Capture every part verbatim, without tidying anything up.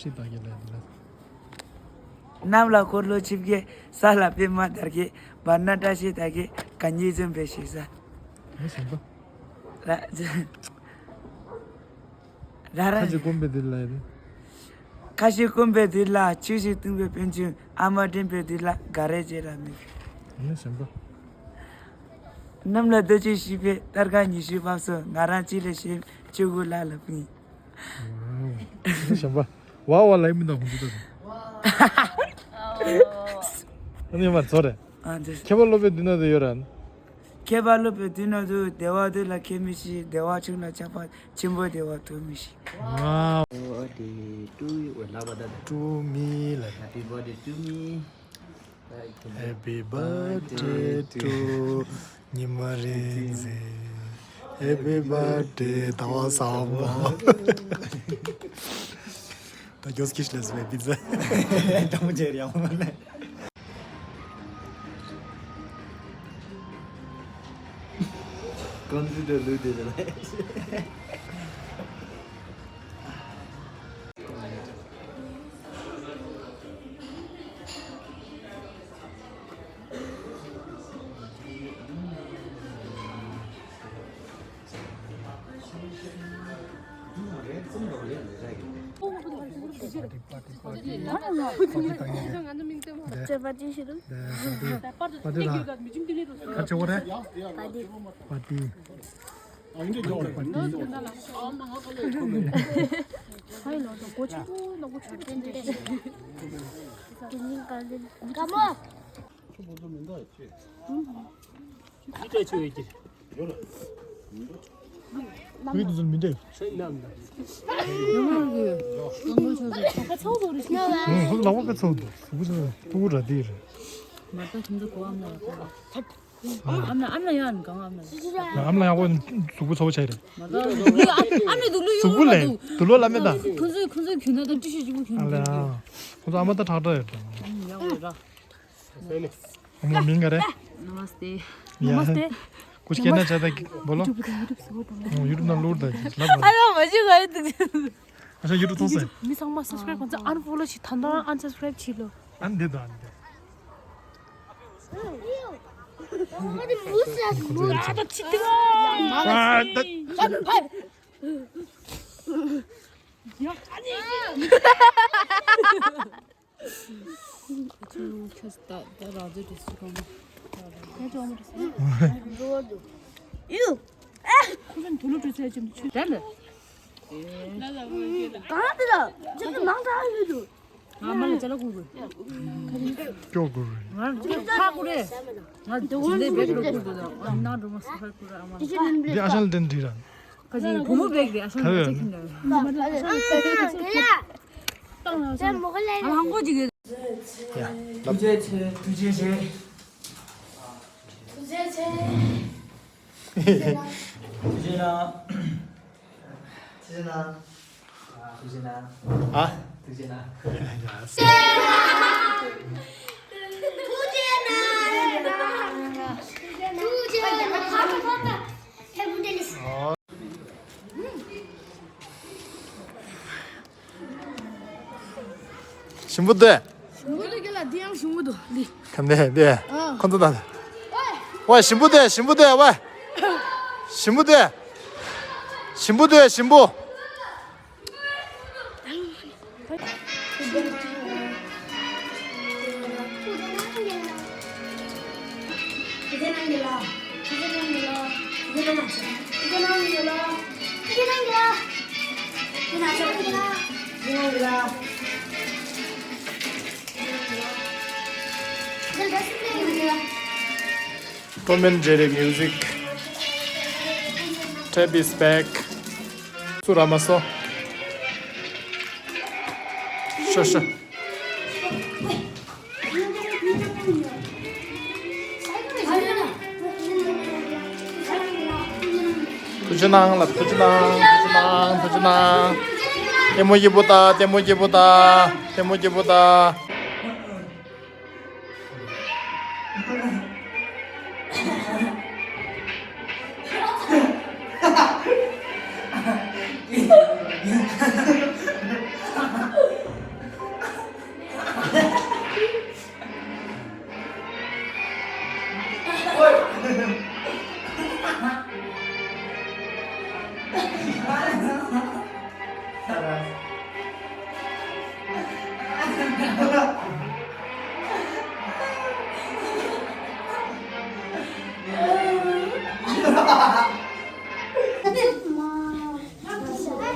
ཅི་ད་གི་ལ་ལ། གནམ་ལ་འཁོར་ལོ་ཆིབས་ཀྱི། ས་ལ་པད་མ་དར་གྱི། བར་ན་བཀྲ་ཤིས་དར་གྱི། གང་ཉིད་འཛོམས་པའི་ཞེ་ས། ཨེ་ཞིམ་པོ། ལ། ར་ར། ཁ་ཅིག་སྐོམ་པའི་དུས་ལ་ཡིན། ཁ་ཞིག་སྐོམ་པའི་དུས་ལ་ཆུ་ཞིག་འཐུང་བའི་དཔོན་ཆུང་། ཨ་མ་དྲན་པའི་དུས་ལ་དགའ་རེ་བྱེད་ར་མི། ཨེ་ཞིམ་པོ། གནམ་ལ་རྡོ་རྗེ་བཞི་པའི་སྟར་ཁ་ཉི་ཤུ་བབས་སོང་། ང་རང་ཅི་ལས་ཤེས་བཅུ་དགུ་ལ་ལབ་ཡིན། ཝའོ། ཞིམ་པ། ཝའོ་ཝའོ་ལབ་མི་འདུག་ཁོང་ཚོ་ད། ཨ་ནི་མ་ཚོ་རེད། ཨ་འདི། མཁས་པ་སློབ་དཔོན་མདུན་ན་དུ་ཡོད་རན། མཁས་པ་སློབ་དཔོན་མདུན་ན་དུ། བདེ་བ་འདི་ལ་ཁྱད་མི་ཤེས། བདེ་བ་ཆུང་ལ་ཆགས་པ་ཆེན་པོ། བདེ་བ་ཐོབ་མི་ཤེས། ཝའོ། Happy birthday to you. ལབ་པ་ད་ད། To me ལབ། Happy birthday to me. Happy birthday to ཉི་མ་རིང་ཟིན། Happy birthday ཟླ་བ་བཟང་པོ། ད་མགྱོགས་ཀྱིས་ལས་བའི་པི་ཛ། དང་པོ་ཇེ་རིང་ལ། ཀོན་པུ་ཊར་ལུས་དེ་ལ། ཁ་ཆེ་བོ་རེད། པ་ཏི། པ་ཏི། ཡིད་ཆེས་ཡོད་ཀྱི། ཡོད་རེད། མི་འདུག་ཟེར་མི་འདུག་ཧུ་ལག་པ་ཀ་ཚོགས་འདུག་ཟུག་པོ་ཚོགས་འདུག་ཨུ་ར་དེ་རེད། མ་ད་ཁྱིམ་ཚང་གོ་ཨམ་ལ་ཡག་པོ། ཨམ་ལ་ཨམ་ལ་ཡག་ནི་གང་ཨམ་ལ། ཨམ་ལ་ཡག་པོ་གཟུགས་པོ་ཚོགས་ཆགས་རེད། མ་ད་ལུས་ཨམ་ཨམ་ལ་འདུག་ལུས་གཟུགས་པོ་ཡོད་ལས་མ་འདུག་དུ་ལོ་ལ་མེད་ད། ཁོ་ཚོས་ཁོ་ཚོས་གྱོན་ན་ད་ཏི་ཤུ་གཅིག་པོ་གྱོན་ཨ་ལ་འདུག་ཡ། ཁོ་ཚོ་ཨ་མ་ད་ཁྲག་ཁྲག་ཡོད་ད། ཡག་པོ་རེད་ར། ཨ་མ་མིང་ག་རེ། Namaste. ཡ། Namaste. कुछ कहना चाहता है बोलो। YouTube का YouTube से वो डाउनलोड। YouTube ना लोड दा लब। अरे मजे गए तुझे। अच्छा YouTube तो से। मी संग मा सब्सक्राइब भन्छ अनफलो छि थन्द अनसब्सक्राइब छि लो। अन दे दो अन दे। अरे मुसा मुसा त छिटो। ཁྱོད་ཁྱོད་ད་ད་རང་ཚོའི་གྲས་སུ་གང་། ཁོ་ཚོ་དུ་ལུ་གྲོས་ཚད་ཅིག་ཆུ་དེ་ལ། གང་དེ་ལ་ཅིག་མང་དྲགས་ཡོད་དུ། ང་མ་ལ་ཅ་ལག་བསྐུར་དགོས། སྐྱོ་དགོས་རེད། ང་ཅ་ལག་ཁག་དགོས་རེད། ང་དེ་འོན་ལས་བེད་སྤྱོད་བསྐུར་དགོས་དང་ང་ནང་འགྲོ་མ་སོ་ཁག་བསྐུར་ར་ཨ་མ། འདི་ཨ་ཤང་ལ་དྲན་དྲིས་ར། ཁ་ཅིག་བུ་མོ་བེག་རེད་ཨ་ཤང་ལ་ཅིག་ཁྱིམ་ནས། ཨ་ཧང་གོ་ཅིག་ཡོད། ཐུགས་རྗེ་ཆེ། ཐུགས་རྗེ་ཆེ། ཐུགས་རྗེ་ཆེ། ཐུགས་རྗེ་གནང་། ཐུགས་རྗེ་གནང་། ཐུགས་རྗེ་གནང་། ཨ། ཐུགས་རྗེ་གནང་། ཐུགས་རྗེ་གནང་། ཐུགས་རྗེ་གནང་། ཐུགས་རྗེ་གནང་། ཞིམ་པོ་འདུག་ཞིམ་པོ་འདུག་གི་ལ་འདི་ཡང་ཞིམ་པོ་འདུག་འདི། ཁམ་ནས་འདི། ཨ། ཁོ་ཚོ་ད། ཝེ་ཞིམ་པོ་འདུག་ཞིམ་པོ་འདུག་ཝེ། ཞིམ་པོ་འདུག་ཞིམ་པོ་འདུག་ཞིམ་པོ། Tom and Jerry music. Tab is back. ཚུར་ར་མ་སོ། ཤོ་ཤོ། ཐུགས་རྗེ་གནང་ལ་ཐུགས་རྗེ་གནང་ཐུགས་རྗེ་གནང་ཐུགས་རྗེ་གནང་། ལྟད་མོ་སྐྱིད་པོ་ལྟ་ལྟད་མོ་སྐྱིད་པོ་ལྟ་ལྟད་མོ་སྐྱིད་པོ་ལྟ།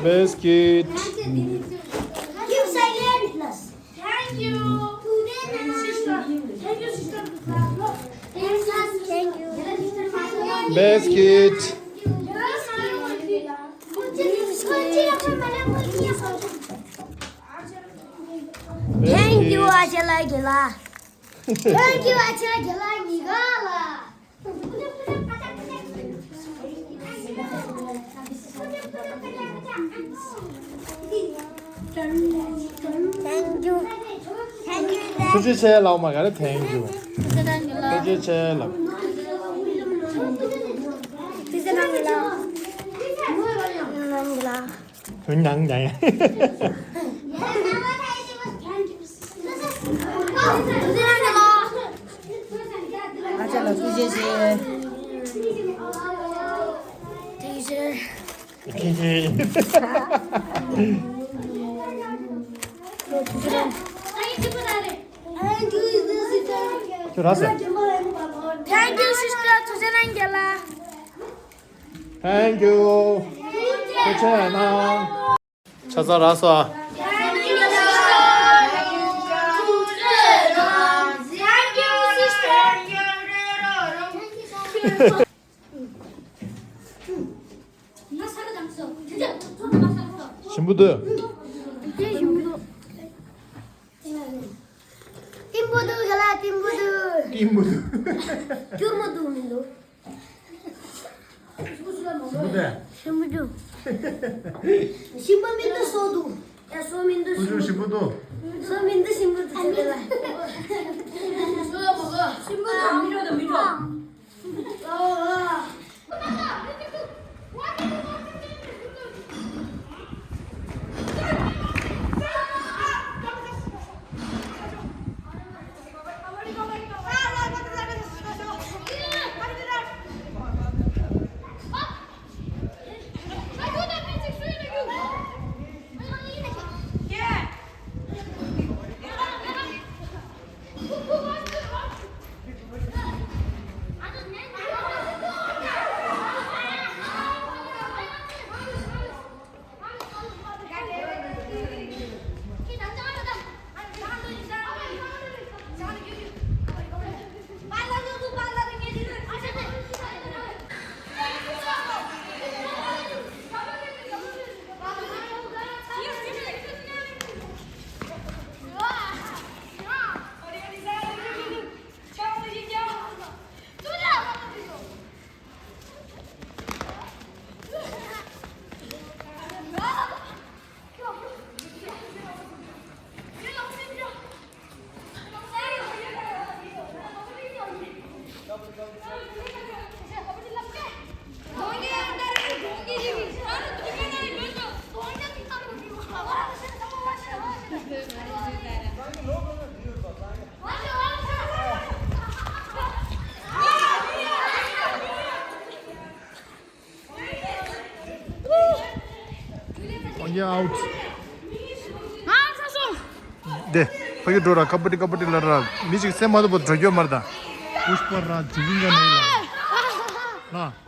Biscuit. Give silentness. Thank you. Sister. Thank you, sister. Thank you. Biscuit. Thank you, Achala Gela. Thank you, Achala Gela. Thank you. Thank you. ཐུགས་རྗེ་ཆེ་ལབ་མ་ག་རེ། Thank you. ཐུགས་རྗེ་ཆེ་ལབ། ཐུགས་རྗེ་ཆེ་ལབ། ཐུགས་རྗེ་ཆེ་ལབ། ཨ་ཅག་ལ་ཐུགས་རྗེ་ཆེ། ཐུགས་རྗེ་ཆེ། ཐུགས་རྗེ་ཆེ། ཁྱོད་ར་ཟེར། Thank you, sister. ཐུགས་རྗེ་གནང་རྒན་ལགས། Thank you. ཐུགས་རྗེ་གནང་། ཆ་ཚང་རག་སོང་ཨ། ཞིམ་པོ་འདུག་ཞིམ་པོ་འདུག་ཏིང་པོ་འདུག་ག་ལ། ཏིང་པོ་འདུག་ཏིང་པོ་འདུག་སྐྱུར་མོ་འདུག་མི་འདུག་ཞིམ་པོ་འདུག་ཞིམ་པོ་འདུག་ཞིམ་པོ་མི་འདུག་སོ་འདུག་ཡ་སོ་མི་འདུག་ཁུ་ཆུ་ཞིམ་པོ་འདུག་སོ་མི་འདུག་ཞིམ་པོ་འདུག་ཞིམ་པོ་འདུག་མི་འགྲོ་དང་མི་འགྲོ། ཨོ་ཡ་ཨའུཊ། ང་ཚ་སོང་། དེ། ཕ་གི་འགྲོ་ར་ཀ་པ་ཏི་ཀ་པ་ཏི་ལ་ར། མི་ཞིག་སེམས་མ་ཐོབ་པ་འགྲོ་རྒྱུ་མ་རེད་ད། པུཤ་པ་ར་ཇི་གིང་ག་ནས་ལ། ལ།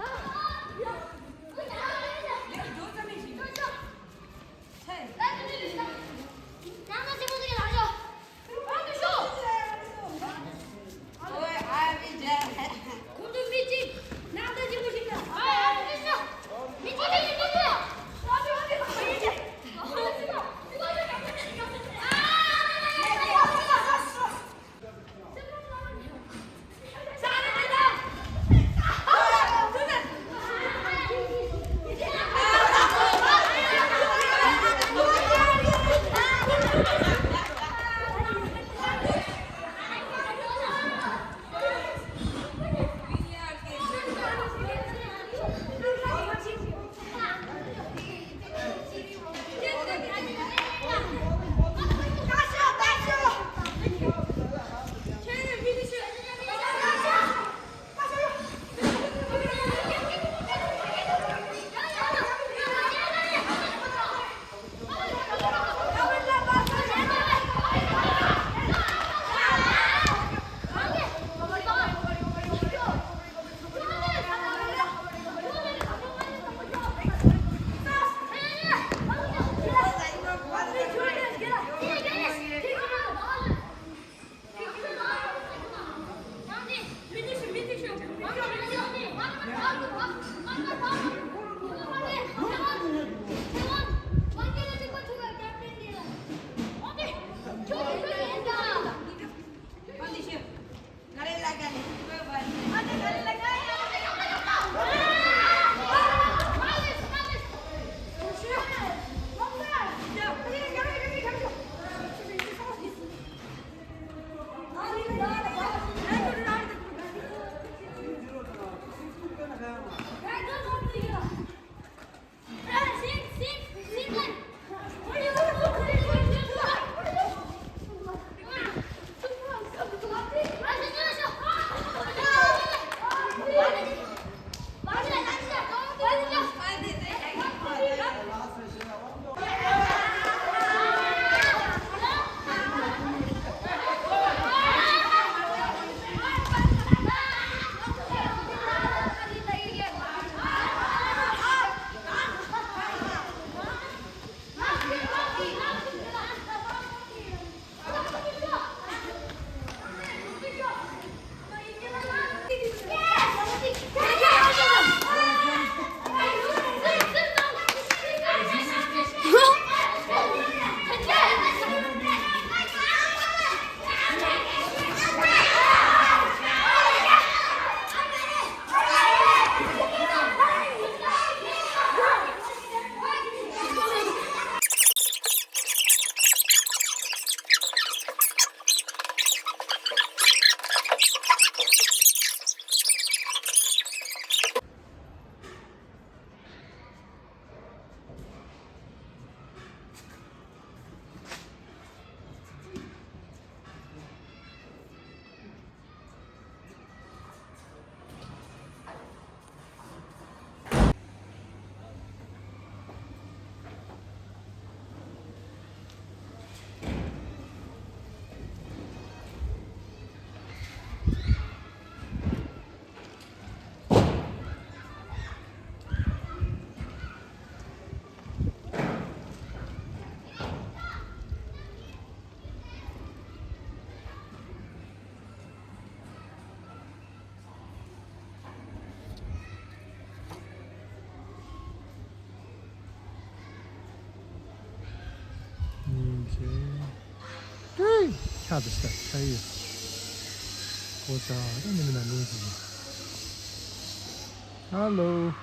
ཁ་དུ་ཤ་ཁ་ཡོད། ཁོ་ཅག་རེ་མི་ནི་ན་ནིང་ཟིག་ཡིན། Hello།